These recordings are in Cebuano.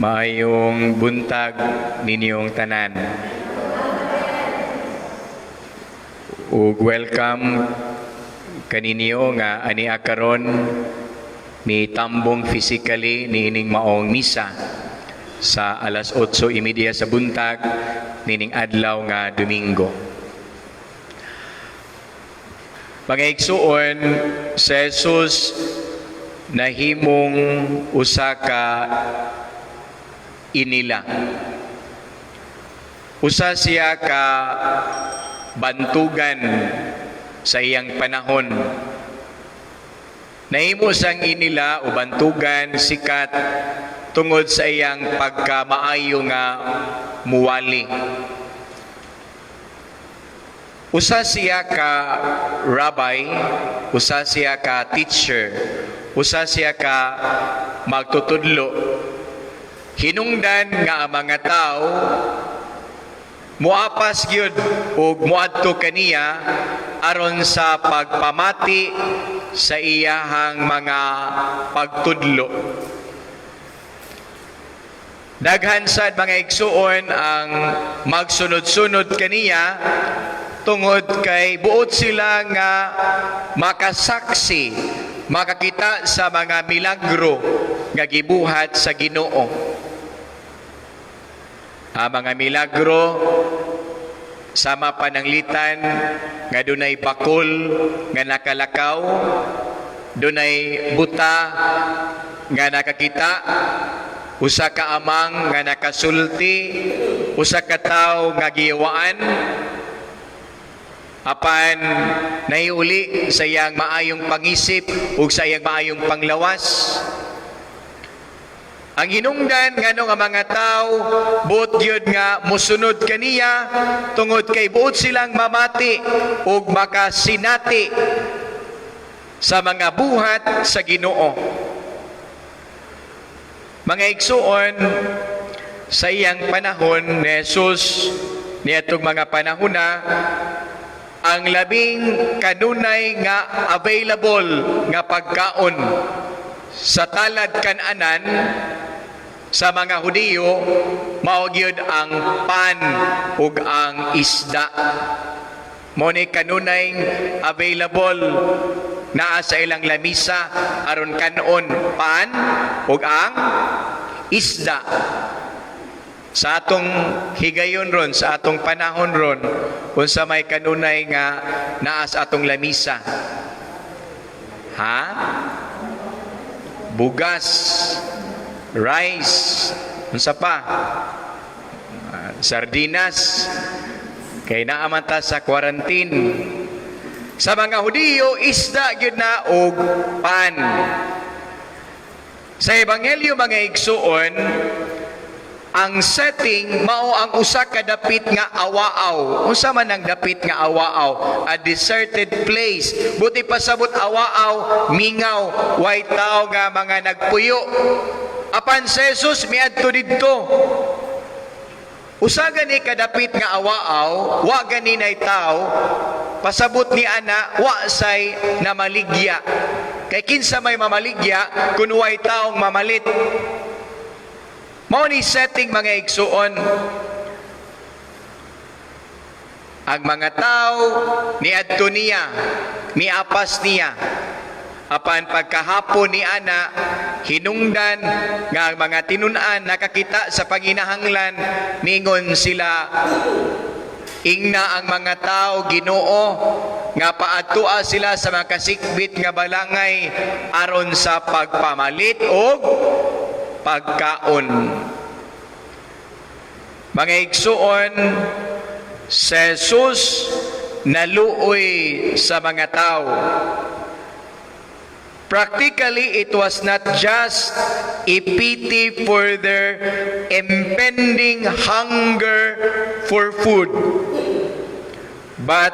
Maayong buntag ninyong tanan. Ug welcome kaninyo nga ania karon ni tambong physically niining maong misa sa alas 8:30 sa buntag nining adlaw nga Domingo. Mga igsuon, si Jesus nahimong usa ka inila. Usa siya ka bantugan sa iyang panahon. Nahimo sang inila o bantugan, sikat tungod sa iyang pagkamaayo nga muwali. Usa siya ka rabbi, usa siya ka teacher, usa siya ka magtutudlo. Hinungdan nga ang mga tao muapas gyud ug muadto kaniya aron sa pagpamati sa iyahang mga pagtudlo. Daghan sad, mga igsuon, ang magsunod-sunod kaniya tungod kay buot sila nga makasaksi, makakita sa mga milagro nga gibuhat sa Ginoo. Ang mga milagro sama pananglitan nga dunay bakol nga nakalakaw, dunay buta nga nakakita, usa ka amang nga nakasulti, usa ka tawo nga giyawaan apan naiuli sa iyang maayong pangisip ug sa iyang maayong panglawas. Ang hinungdan ngano nga mga tao buot gyud nga musunod kaniya tungod kay buot silang mamati ug makasinati sa mga buhat sa Ginoo. Mga igsuon, sa iyang panahon ni Jesus niadtong mga panahon na, ang labing kanunay nga available nga pagkaon sa talad kananan sa mga Hudiyo mao gyud ang pan ug ang isda. Mao ni kanunay available naa sa ilang lamisa aron kanon, pan ug ang isda. Sa atong higayon ron, sa atong panahon ron, unsa may kanunay nga naa sa atong lamisa? Ha? Bugas, rice, unsa pa? Sardinas, kay naa man ta sa quarantine. Sa mga Hudiyo, isda gyud na og pan. Sa Ebanghelyo, mga igsuon, ang setting mao ang usa ka dapit nga awaaw. Unsa man ang dapit nga awaaw? A deserted place. Buti pasabot awaaw, mingaw, way tao nga mga nagpuyo. Apan si Jesus miadto didto. Usa gani kadapit nga awaaw, wa gani nay tao, pasabot ni ana wa say namaligya. Kay kinsa may mamaligya kun way taong mamalit? Mao ni setting, mga igsuon. Ang mga tao niadto niya, miapas niya. Apan pagkahapon ni ana, hinungdan nga ang mga tinun-an nakakita sa panginahanglan, ningon sila, "Ingna ang mga tao, Ginoo, nga paadtua sila sa mga kasikbit nga balangay aron sa pagpamalit og pagkaon." Mga igsuon, si Jesus naluoy sa mga tao. Practically, it was not just a pity for their impending hunger for food, but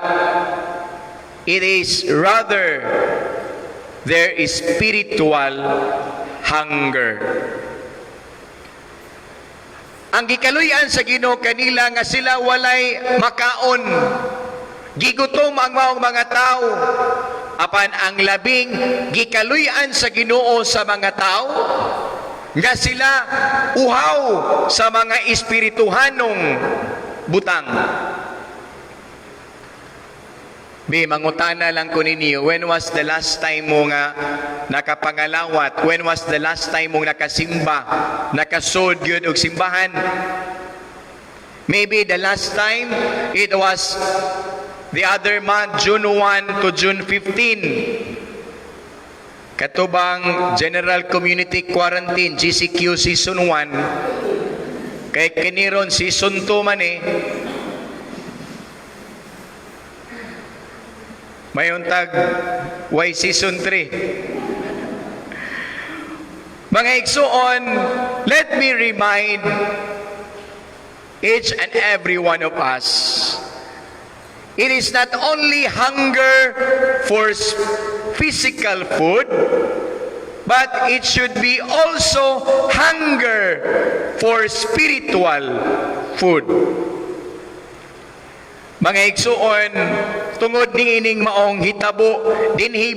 it is rather their spiritual hunger. Ang gikaluy-an sa Ginoo kanila nga sila walay makaon. Gigutom ang maong mga tao. Apan ang labing gikaluy-an sa Ginoo sa mga tao, Nga sila uhaw sa mga espirituhanong butang. Bi, mangutana lang ko ninyo, when was the last time mo nga nakapangalawat? When was the last time mo nakasimba? Nakasud gyud og simbahan? Maybe the last time, it was the other month, June 1 to June 15. Katubang General Community Quarantine, GCQ Season 1. Kay kini ron Season 2 man eh. Mayon tag way Season 3. Mga igsuon, let me remind each and every one of us, it is not only hunger for physical food, but it should be also hunger for spiritual food. Mga igsuon, tungod ni ining maong hitabo, dinhi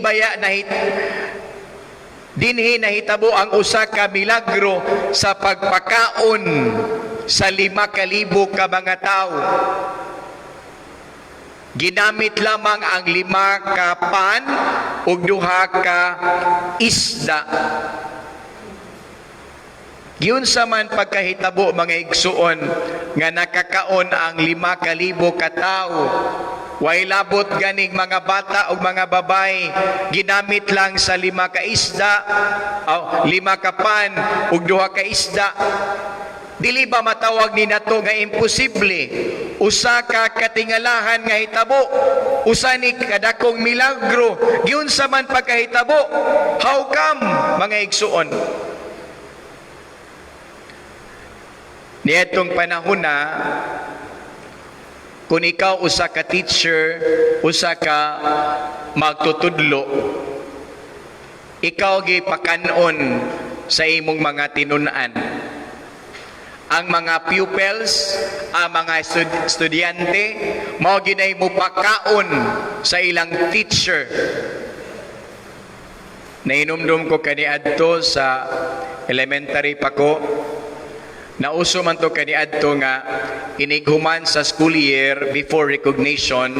nahitabo ang usa ka milagro sa pagpakaon sa 5,000 ka mga tawo. Ginamit lamang ang lima ka pan ug duha ka isda. Giunsa man pagkahitabo, mga igsuon, nga nakakaon ang 5,000 ka tawo? Way labot ganing mga bata ug mga babay, ginamit lang sa lima ka isda, oh, lima ka pan ug duha ka isda. Dili ba matawag ni nato nga imposible? Usa ka katingalahan nga hitabo, usa ni kadakong milagro. Giunsa man pagkahitabo? How come, mga igsuon? Niadtong panahon na, kung ikaw usa ka teacher, usa ka magtutudlo, ikaw gipakan-on sa imong mga tinun-an. Ang mga pupils, ang mga estudyante, mao ginay mupakaon sa ilang teacher. Nainumdum ko kaniadto sa elementary pa ko, nauso man to kaniadto nga inighuman sa school year, before recognition,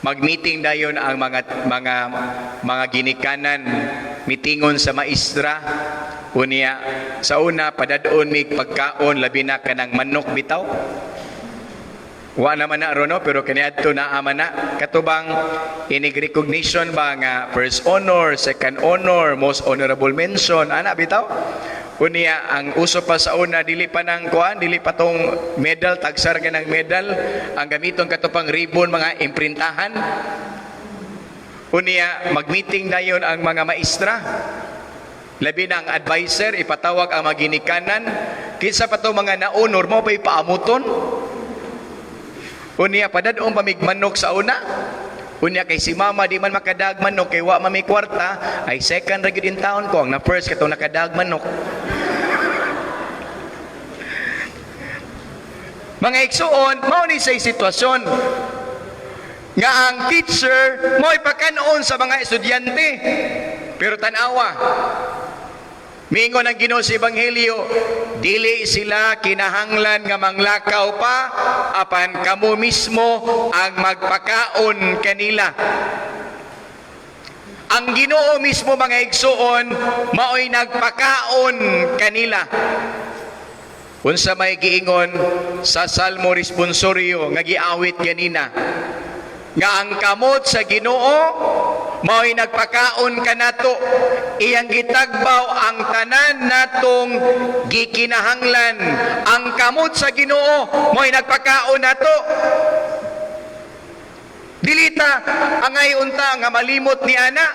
mag-meeting dayon ang mga ginikanan, mitingon sa maestra. Unya sa una, padadon mig pagkaon, labi na kanang manok bitaw. Wa naman na ron, no? Pero kaniadto na ama na katubang inig recognition ba nga first honor, second honor, most honorable mention, ana bitaw. Unya ang uso pa sa una, dili pa nang kuan, dili pa tong medal, tagsar ka ng medal, ang gamiton katupang ribbon, mga imprintahan. Unya mag-meeting dayon ang mga maestra. Labi na ang advisor, ipatawag ang mga ginikanan. Kinsa pa to mga naunor mo pa'y paamuton. Unya padadong pamig manok sa una. Unya kay si mama di man makadag manok kay wa man may kwarta, ay second ra gyud in town ko ang na first katong nakadag manok. Mga igsuon, mao ni say sitwasyon nga ang teacher mo ipakanon sa mga estudyante. Pero tan-awa, miingon ang Ginoo sa Ebanghelyo, dili sila kinahanglan nga manglakaw pa, apan kamo mismo ang magpakaon kanila. Ang Ginoo mismo, mga igsuon, maoy nagpakaon kanila. Unsa may giingon sa Salmo responsorio nga giawit ganina? Nga ang kamot sa Ginoo mao'y nagpakaon kanato, iyang gitagbaw ang tanan natong gikinahanglan. Ang kamot sa Ginoo mao'y nagpakaon nato. Dilita angay unta nga malimot ni ana.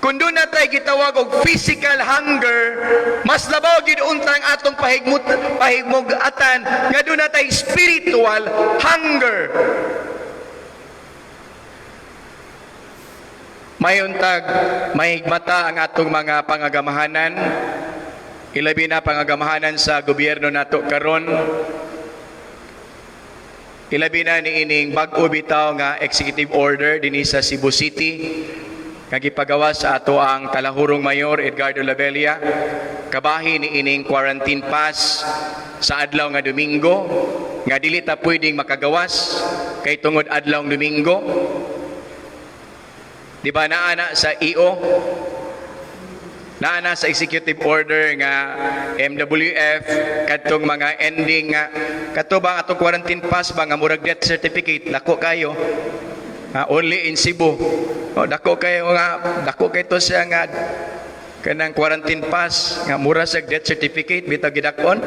Kung doon na tayo gitawag og physical hunger, mas labaw gid unta ang atong pahigmugatan nga doon na tayo spiritual hunger. Mayuntag mahigmata ang atong mga pangagamahanan, ilabi na pangagamahanan sa gobyerno nato karon, ilabi na niining bag-o bitaw nga executive order dinhi sa Cebu City nga nga gipagawas sa ato ang Talahurong Mayor Edgardo Labella kabahin ni ining quarantine pass sa adlaw nga Domingo, nga dili ta pwedeng makagawas kay tungod adlaw Domingo. Di ba naa na sa EO? Naa na sa executive order nga MWF kadtong mga ending nga kadto ba atong quarantine pass ba nga murag death certificate, dako kayo. Ah, only in Cebu. Oh, dako kayo nga, dako kay to siya nga kanang quarantine pass nga mura sa death certificate bitaw gidakon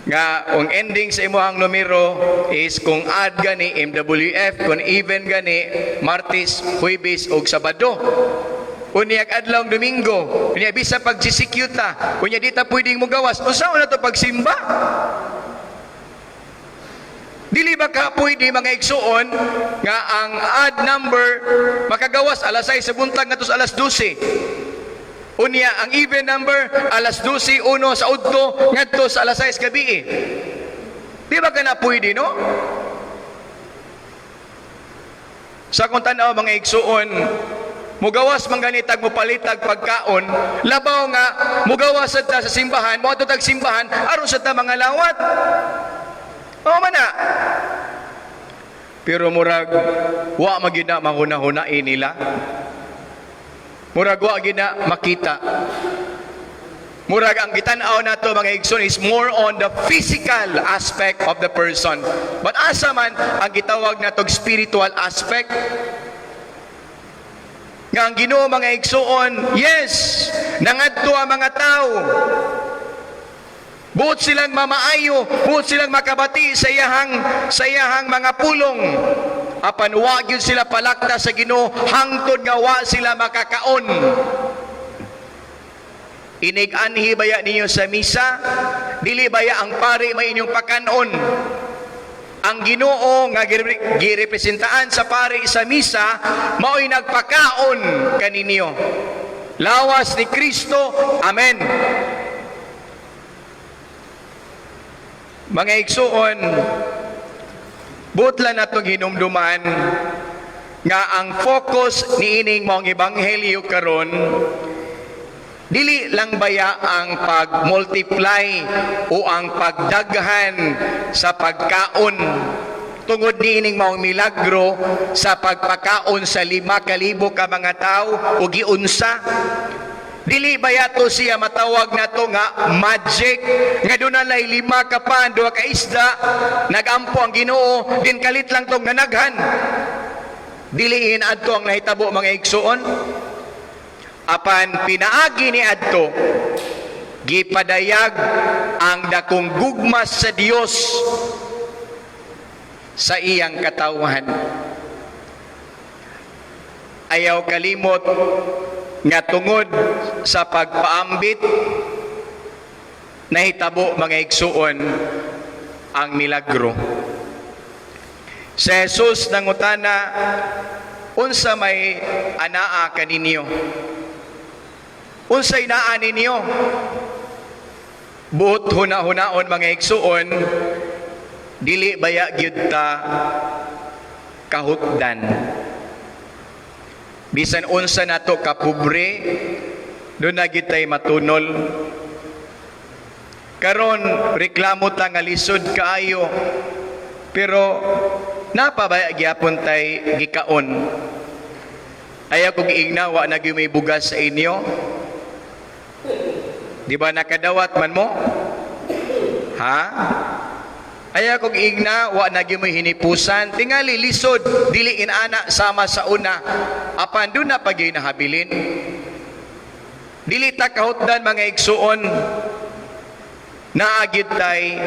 nga ang ending sa imong numero is kung odd gani, MWF, kung even gani, Martes, Huwebes ug Sabado. Unya adlaw Domingo, unya bisa pag GCQ ta, unya di ta pwedeng mogawas. Unsa na to pagsimba? Dili ba ka pwede, mga igsuon, nga ang odd number makagawas alas 6 sa buntag ngadto sa alas 12? Unya ang even number alas 12:01 sa udto ngadto sa alas 6 gabi. Di ba ka na pwede, no? Sa akong tanaw, mga igsuon, mugawas man ganitag mopalitag pagkaon, labaw nga mugawas ta sa simbahan, moadto tag simbahan aron sa ta mga lawat. Oo man na. Pero murag wa magyud na mahuna-hunain nila. Murag wa gyud na makita. Murag ang gitan-aw nato, mga igsoon, is more on the physical aspect of the person. But asa man ang gitawag natog spiritual aspect? Nga ang Ginoo, mga igsuon, yes, nangadto ang mga tao. Buot silang mamaayo, buot silang makabati sa iyahang mga pulong. Apan wa gyud sila palakta sa Ginoo hangtod nga wa sila makakaon. Inig-anhi baya ninyo sa misa, dili baya ang pari may inyong pakanon? Ang Ginoo nga girepresentaan sa pari sa misa mao'y nagpakaon kaninyo. Lawas ni Kristo. Amen. Mga igsuon, buot lang natong hinumduman nga ang focus niining maong ebanghelyo karon dili lang baya ang pag-multiply o ang pagdaghan sa pagkaon tungod niining maong milagro sa pagpakaon sa 5,000 ka mga tao o giunsa. Dili baya to siya matawag nato nga magic nga doon na lima ka pan, duha ka isda, nagampo ang Ginoo din kalit lang tong nanaghan? Diliin adto ang nahitabo, mga igsuon. Apan pinaagi ni adto, gipadayag ang dakong gugma sa Dios sa iyang katawhan. Ayaw kalimot nga tungod sa pagpaambit nahitabo, mga igsuon, ang milagro. Si Jesus nangutana, "Unsa may anaa kaninyo? Unsay naa ninyo?" Buot huna-hunaon, mga igsuon, dili baya gyud ta kahutdan? Bisan unsa nato kapobre, duna gyud tay matunol. Karon reklamo ta nga lisod kaayo. Pero napa baya gyapon tay gikaon? Ayaw kong iingna wa na gyud may bugas sa inyo. Di ba nakadawat man mo? Ha? Ayaw kong igna, wa na gyud may hinipusan. Tingali lisod, dili inana sama sa una. Apan duna pa gyud nahabilin. Dili ta kahutdan, mga igsuon, naa gyud tay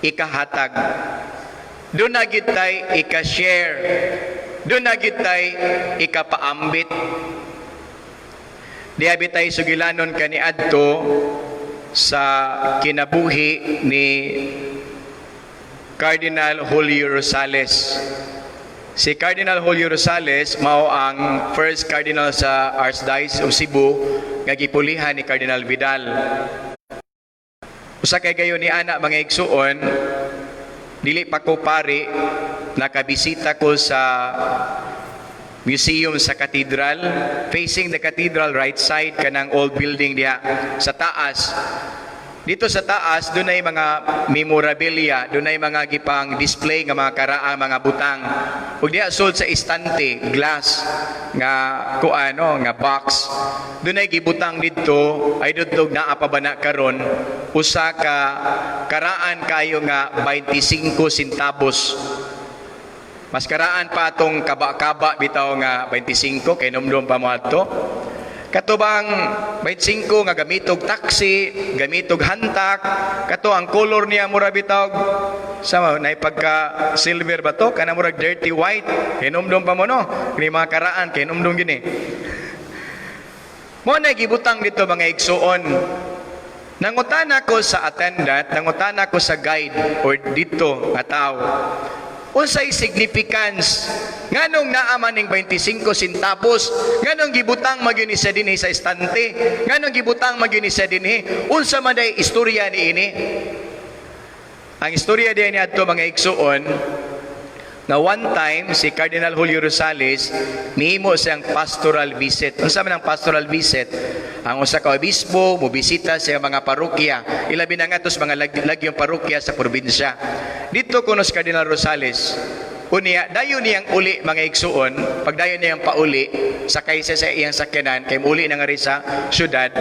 ikahatag. Duna gyud tay ika-share. Duna gyud tay ikapaambit. Diha bitay sugilanon kaniadto sa kinabuhi ni Cardinal Julio Rosales. Si Cardinal Julio Rosales mao ang first cardinal sa Archdiocese of Cebu nga gipulihan ni Cardinal Vidal. Usa kay gayon ni ana, mga igsuon, dili pa ko pari, nakabisita ko sa museum sa cathedral, facing the cathedral, right side, kanang old building diha sa taas. Dito sa taas, dunay mga memorabilia, dunay mga gipang display nga mga karaang mga butang. Ug diha sulod sa istante, glass nga kuano nga box. Dunay gibutang didto, ay dudtog naa pa ba na karon, usa ka karaan kayo nga 25 centavos. Mas karaan pa atong kaba-kaba bitaw nga 25 kay numdum pa mo adto. Kato bang 25 nga gamitog taxi, gamitog hantak, kato ang color niya mura bitaw sa nay pagka silver ba to, kana murag dirty white. Hinumdum pa mo, no? Kini mga karaan kay hinumdum gini. Mo na gibutang dito, mga igsuon. Nangutana ko sa attendant, nangutana ko sa guide or dito nga tao. Unsay significance? Nganong naa man ning 25 centavos? Nganong gibutang man gyud ni siya dinhi sa estante? Nganong gibutang man gyud ni siya dinhi? Unsa man day istorya niini? Ang istorya diay ni adto, mga igsuon, nga one time si Cardinal Julio Rosales mihimo siyang pastoral visit. Unsa man ang pastoral visit? Ang usa ka obispo mobisita sa mga parokya, ilabi na ngadto sa mga lagyong parokya sa probinsya. Dito kuno si Cardinal Rosales. Unya, dayon niyang uli, mga igsuon, pagdayon niyang pauli, sakay siya sa iyang sakyanan, kay muli na nga rin sa syudad,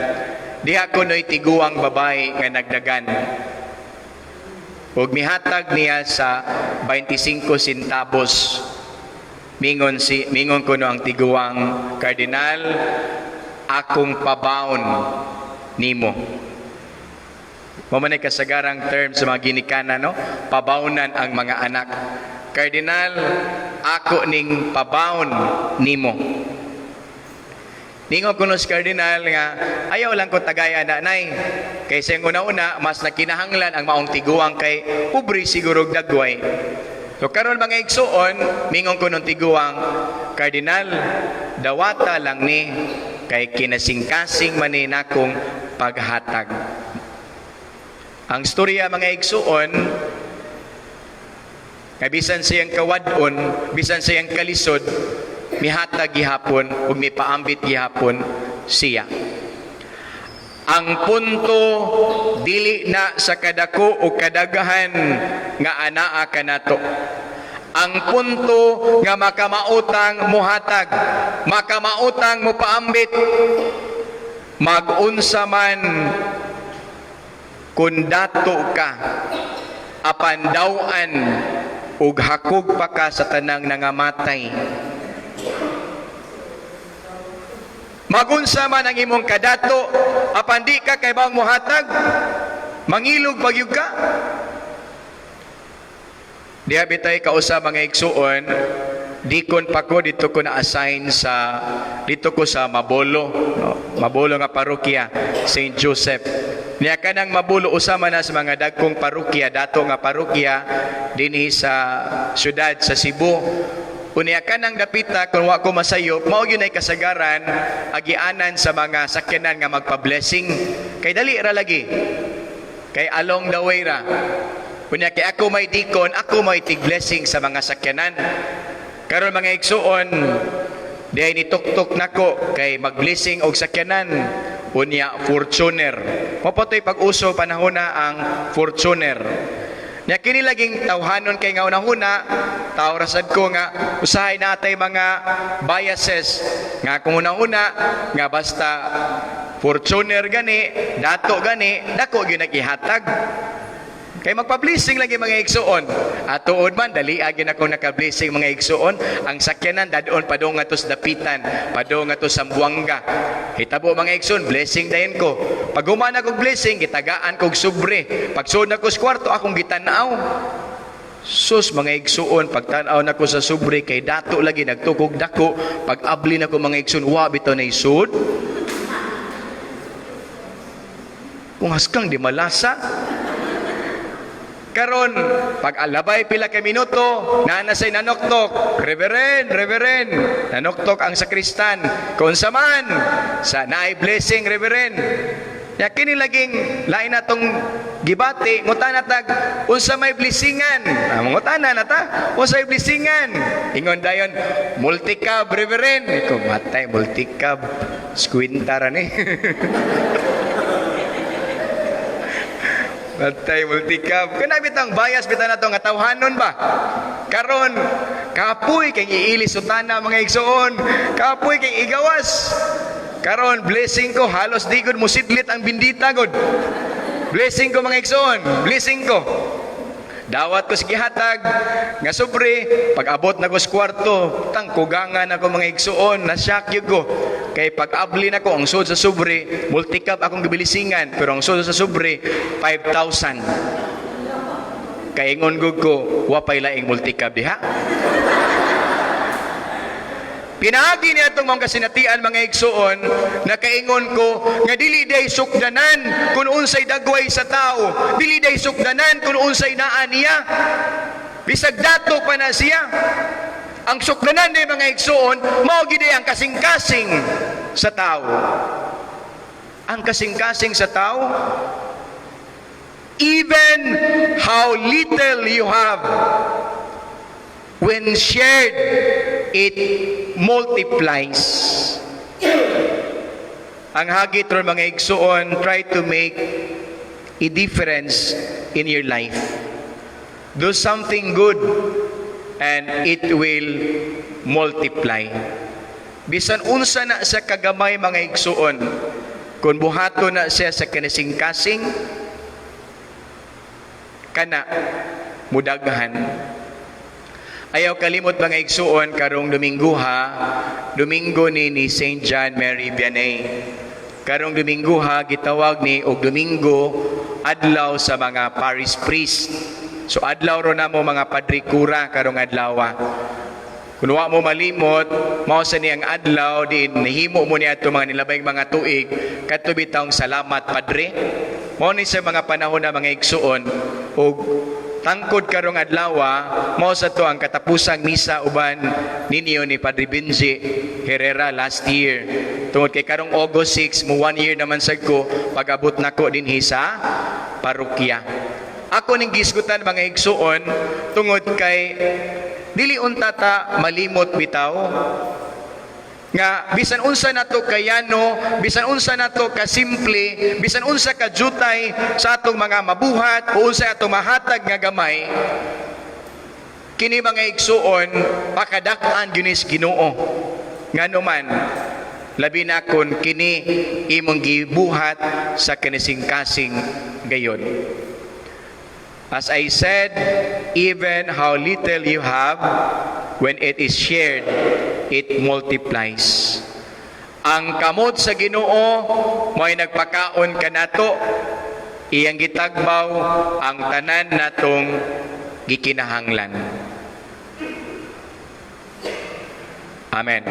diha kuno'y tiguang babae nga nagdagan. Ug mihatag niya sa 25 centavos. Mingon kuno ang tiguang kardinal, "Akong pabaon nimo." Mao man ay kasagarang term sa mga ginikanan, no? Pabawnan ang mga anak. "Kardinal, ako ning pabaon nimo." Ningon kuno si Cardinal nga, "Ayaw lang ko tagay ana, nay." Kay sa una-una, mas nakinahanglan ang maong tiguang kay pobre siguro og dagway. So karon, mga igsuon, mingon kuno tiguang, "Cardinal, dawata lang ni kay kinasingkasing man ni nakong paghatag." Ang storya, mga igsuon, nga bisan siyang kawadon, bisan siyang kalisod, mihatag gihapon ug mipaambit gihapon siya. Ang punto dili na sa kadako o kadaghan nga anaa kanato. Ang punto nga makamautang muhatag, makamautang mupaambit, magunsa man kung dato ka, apan dawan ug hakog pa ka sa tanang nangamatay. Magunsa man ang imong kadato, apan di ka kay bang muhatag, mangilog pagyug ka. Diha bitay kausa, mga igsuon, dikon pa ko dito ko na-assign sa dito ko sa Mabolo, no? Mabolo nga parokya, St. Joseph. Niya kanang Mabolo usa man na sa mga dagkong parokya, dato nga parokya dinhi sa syudad sa Cebu. Unya kanang dapita, kung wa ko masayop, mao gyud ay kasagaran agianan sa mga sakyanan nga magpa-blessing kay dali ra lagi. Kay along the way ra. Unya kay ako may deacon, ako may tig-blessing sa mga sakyanan. Karon, mga igsuon, diay ni tuktok nako kay mag-blessing og sakyanan. Unya Fortuner. Mao pa to'y pag-uso panahon na ang Fortuner. Nya kini laging tawhanon kay nga unahuna, tao ra sad ko nga usahay natay mga biases nga kung una-una nga basta Fortuner gani, dato gani, dako gyud nag-ihatag. Kay magpa-blessing lagi, mga igsuon. At tuod man, dali gyud ako naka-blessing, mga igsuon. Ang sakyanan dadon padung ngadto sa Dapitan, padung ngadto sa Zamboanga. Hitabo, mga igsuon, blessing dayon ko. Pag human akong blessing, gitagaan kog sobre. Pag sud nako sa kwarto, akong gitan-aw. Sus, mga igsuon, pagtan-aw nako sa sobre kay dato lagi nagtukog dako, pag abli nako, mga igsuon, wa bitaw na isud. Kung haskang di malasa. Karon, pag alabay pila ka minuto, naa na say nanoktok. "Reverend, Reverend." Nanoktok ang sakristan. "Kung man, sa naay blessing, Reverend." Ya kini laging lain natong gibati, ngutana tag unsa may blessingan. Ah, mangutana na ta, unsa may blessingan? Ingon dayon, "Multicab, Reverend." Iko, matay, multicab. Skwinta ra ni. Matay, multicab. Kana bitang bias bitaw nato nga tawhanon ba? Karon kapoy kay iilis sutana, mga igsoon. Kapoy kay igawas. Karon blessing ko, halos di gud musidlit ang bindita gud. Blessing ko, mga igsoon, blessing ko. Dawat ko sa gihatag nga sobre, pag abot na ko sa kwarto, tang kugangan ako, mga igsoon, nasyak gyud ko. Kay pag abli nako ang sud sa sobre, multicab akong gibilisingan, pero ang sud sa sobre 5,000. Kaingon gud ko, wa pay laing multicab diha. Pinaagi niya itong mga kasinatian, mga igsoon, nakaingon ko nga dili day sukdanan kung unsay dagway sa tao, dili day sukdanan kung unsay naa niya. Bisag dato pa na siya. Ang sukdanan day, mga igsoon, mao gid ang kasing-kasing sa tao. Ang kasing-kasing sa tao, even how little you have, when shared, it multiplies. Ang hagit ron, mga igsoon, try to make a difference in your life. Do something good and it will multiply. Bisan unsa na sa kagamay, mga igsoon, kung buhato na siya sa kanasing-kasing, kana mudaghan. Ayaw kalimot, mga igsuon, karong Domingo ha, Domingo ni Saint John Mary Vianney. Karong Domingo ha, gitawag ni og Domingo adlaw sa mga parish priest. So adlaw ro namo mga padre kura karong adlaw. Kung wa mo malimot, mao sa ni ang adlaw din nahimo mo ni ato mga nilabay mga tuig kadto bitawng "Salamat, Padre." Mao ni sa mga panahon na, mga igsuon, ug tangkod karong adlaw, mao sa to ang katapusang misa uban ninyo ni Padre Benji Herrera last year. Tungod kay karong August 6 mo one year naman sad ko pag-abot nako dinhi sa parokya. Ako ning gisgutan, mga igsuon, tungod kay dili unta ta malimot bitaw nga bisan unsa nato kayano, bisan unsa nato kasimple, bisan unsa ka jutay sa atong mga mabuhat o unsa atong mahatag nga gamay, kini, mga igsuon, pakadak-an gyud sa Ginoo. Ngano man, labi na kon kini imong gibuhat sa kanising-kasing gayon. As I said, even how little you have, when it is shared, it multiplies. Ang kamot sa Ginoo mo'y nagpakaon kanato, iyang gitagbaw ang tanan natong gikinahanglan. Amen.